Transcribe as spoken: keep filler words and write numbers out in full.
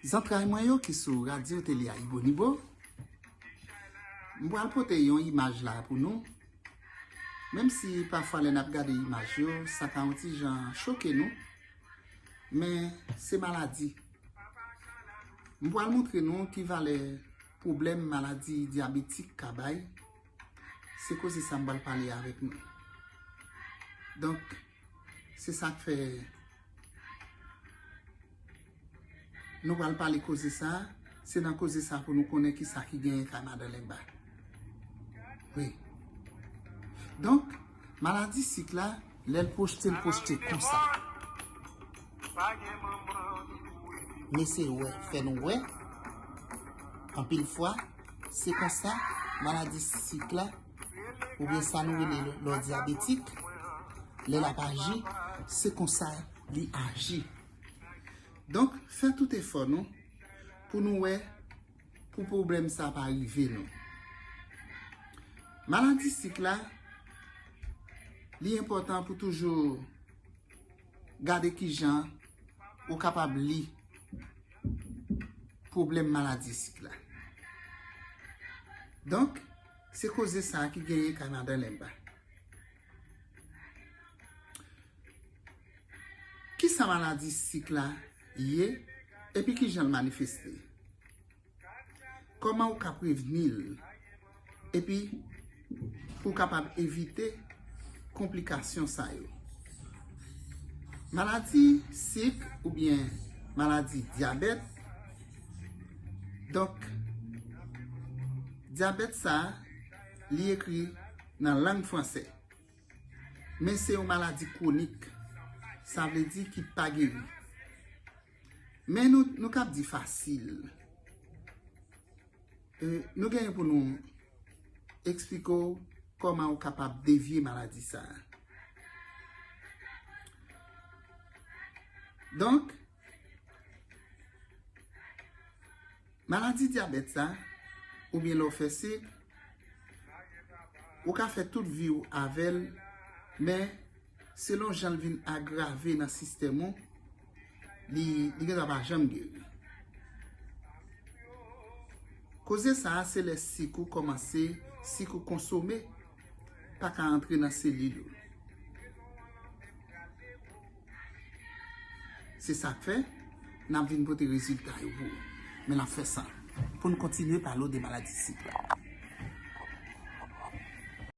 Zantray mwen yo ki sou Radyo Tele Ayibobo, m pral pote yon imaj la pou nou. Menm si pafwa lè n ap gade imaj yo, sa ka yon ti jan choke nou, men se maladi. M pral montre nou ki valè pwoblèm maladi dyabetik ka bay. Se koze sa m pral pale avèk nou. Donk, se sa k fè nou pral pale koze sa. Se nan koze sa pou nou konnen ki sa ki genyen kay madan Lenba. Wi. Donk, maladi sik la, lè l pwochte, l pwochte konsa. Mesye wè, fè nou wè, anpil fwa, se konsa maladi sik la, oubyen sa nou rele lò dyabetik, lè l ap aji, se konsa li aji. Donk, fè tout efò nou pou nou wè, pou pwoblèm sa pa rive nou. Maladi sik la, li enpòtan pou toujou gade ki jan ou kapab li pwoblèm maladi sik la. Donk, se koze sa ki genyen kay madan Lenba. Ki sa maladi sik la ye, epi ki jan l manifeste? Kòman ou ka prevni l? Epi, pou w kapab evite konplikasyon sa yo. Maladi sik oubyen maladi dyabèt. Donk, dyabèt sa, li ekri nan lang fransè. Men se yon maladi kwonik. Sa vle di ki pa geri. Men nou, nou kab di fasil. E, nou genyen pou nou eksplike w kòman ou kapab devye maladi sa a. Donk, maladi dyabèt sa, oubyen lè w fè sik, ou ka fè tout vi w avè l, men selon jan l vin agrave nan sistèm ou, li, li gendwa pa janm geri. Koze sa a, se lè sik ou kòmanse, sik ou konsome, pa ka antre nan selil ou. Se sa k fè, n ap vin pote rezilta yo pou ou. Men n ap fè sa pou n kontinye pale w de maladi sik la.